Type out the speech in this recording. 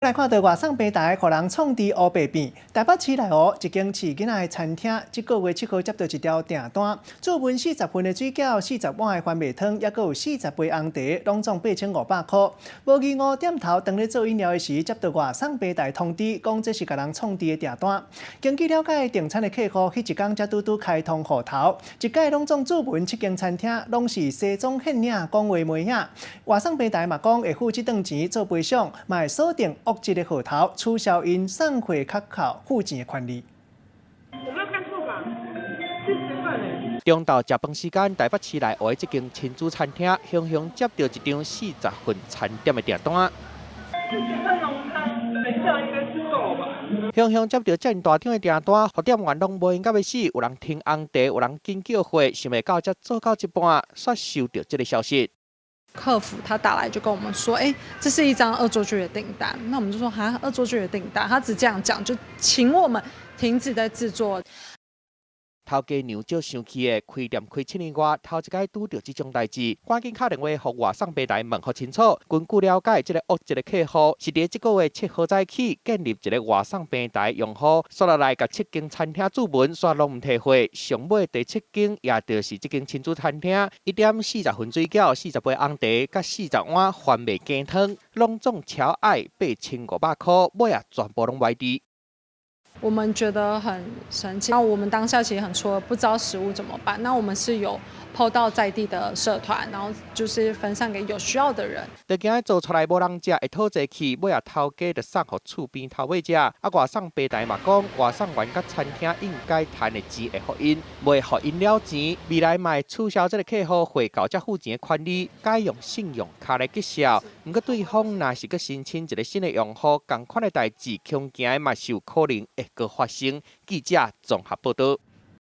來看到外送平台，予人創治烏白變。台北市內湖一間飼囡仔的餐廳，這個月7號接到一張訂單，注文40份的水餃、40碗的番麥湯，抑閣有40杯紅茶，攏總8500箍。無疑誤，店頭當咧做飲料的時，接到外送平台通知，講這是共人創治的訂單。根據了解，訂餐的客戶彼一工才拄拄開通戶頭，一改攏總注文七間餐廳攏是西裝現領講話袂影。外送平台嘛講會付這頓錢做賠償，嘛會鎖定惡質的戶頭，取消𪜶送貨卡扣付錢的權利。我沒有看錯吧？40份欸。中晝食飯時間，台北市內湖的這間親子餐廳，雄雄接到一張四十份餐點的訂單。 40份濃湯，等一下應該是夠吧？雄雄接到遮爾大張的訂單，予店員攏無閒甲欲死，有人停紅茶，有人緊叫貨，想袂到才做到一半，煞收到這个消息。客服他打來就跟我們說，哎，這是一張惡作劇的訂單。那我們就說，哈，惡作劇的訂單，他只這樣講，就請我們停止在製作。頭家娘足生氣的，開店開7年外，頭一擺拄著這種代誌，趕緊敲電話予外送平台問予清楚。根據了解，這个惡質的客戶是佇這個月7號早起建立一个外送平台用戶，煞落來共七間餐廳注文，煞攏毋提貨。上尾第七間，也就是這間親子餐廳，伊點40份水餃、40杯紅茶，佮40碗番麥雞湯，攏總超愛8500箍，尾仔全部攏歪佇。我們覺得很神奇，那我們當下其實很錯愕，不知道食物怎麼辦。那我們是有 PO 到在地的社團，然後就是分散給有需要的人。就驚做出來無人食，會討濟去，尾仔頭家就送予厝邊頭尾食。啊，外送平台嘛講，外送員佮餐廳應該趁的錢會予𪜶，袂予𪜶了錢。未來嘛會取消這个客戶貨到才付錢的權利，改用信用卡來結銷。毋過對方若是閣申請一个新的用戶，仝款的代誌，恐驚嘛是有可能會閣發生。記者綜合報導。